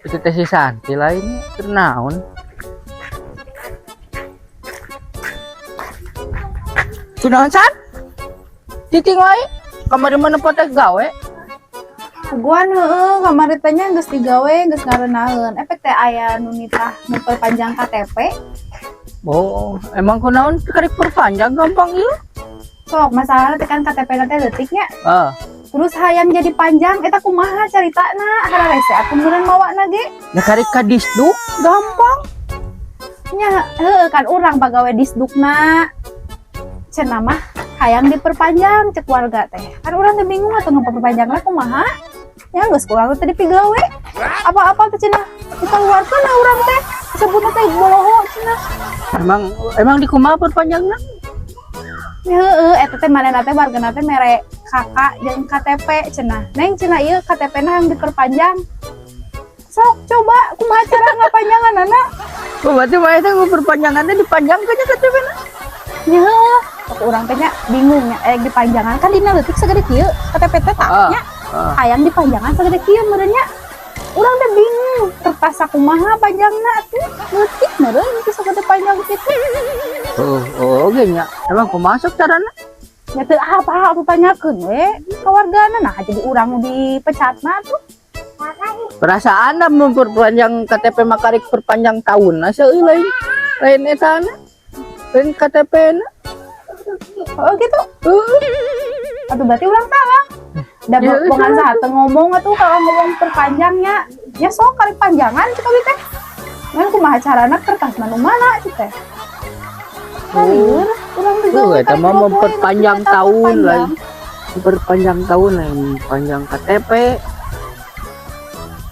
Itu teh si Santi lainnya, keur naon? Kunaon, San? Cicing wae. Kamari mana potek gawe? Puguan heueuh, kamari teh nya geus digawe, geus ngarenaheun. Efek teh aya nu nitah memperpanjang KTP. Oh, emang kunaon karek perpanjang gampang ieu? Sok masalahna teh kan KTP na teh leutik nya. Ah, Terus hayang jadi panjang eta kumaha caritana? Hararese aku meureun mawana ge. Ya karek ka Disduk gampang. Nya heueuh, kan urang pagawe Disdukna. Cenah mah hayang diperpanjang cek warga teh. Kan urang teh bingung atuh ngaperpanjangna kumaha. Ya geus ku urang teh dipigawe. Apa-apa teh cenah dikeluarkeun lah urang teh. Disebutna teh boloho cenah. Emang emang di kumaha perpanjangna? Ya heueuh, eta teh manehna teh wargana teh mere KK jeung KTP cenah. "Neng," cenah, "ieu KTP na yang diperpanjang." Sok coba kumaha cara ngapanjanganana? Oh, berarti mah eta perpanjangannya dipanjangkeun nya KTP na. Nya heueuh. Sok urang teh nya bingung nya, eh, dipanjangan kan dina leutik sagede kieu KTP teh tah nya. Hayang dipanjangan sagede kieu meureun nya. Urang teh bingung, kertas sakumaha panjangna atuh, leutik meureun teu sagede panjang kitu. Oh, oh, oke nya. Emang kumaha sok carana? Ya teu apa atuh, tanyakeun we ka wargana, nah jadi urang nu dipecatna tuh. Perasaan dah memperpanjang KTP mah karek perpanjang tahun asa euy, lain lain etana. Lain KTP na. Oh gitu. Heeh. Aduh, berarti urang salah. Da Ya, bukan saat ngomong atuh, kalau ngomong perpanjangnya ya sok karek panjangan cek abi teh. Ngan kumaha carana, kertas nu mana cek teh? Oh. Lieur, urang digawe Oh, eta karek mah 2 poe, memperpanjang geus tahun perpanjang. Lain. Memperpanjang tahun, lain panjang KTP.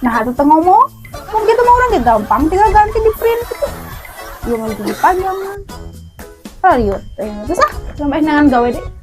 Nah, atuh teu ngomong. Mun gitu mah urang ge gampang, tinggal ganti di print gitu. Ieu mah jadi panjang. Lieur teh. Terus ah, sampai nangan gawe deh.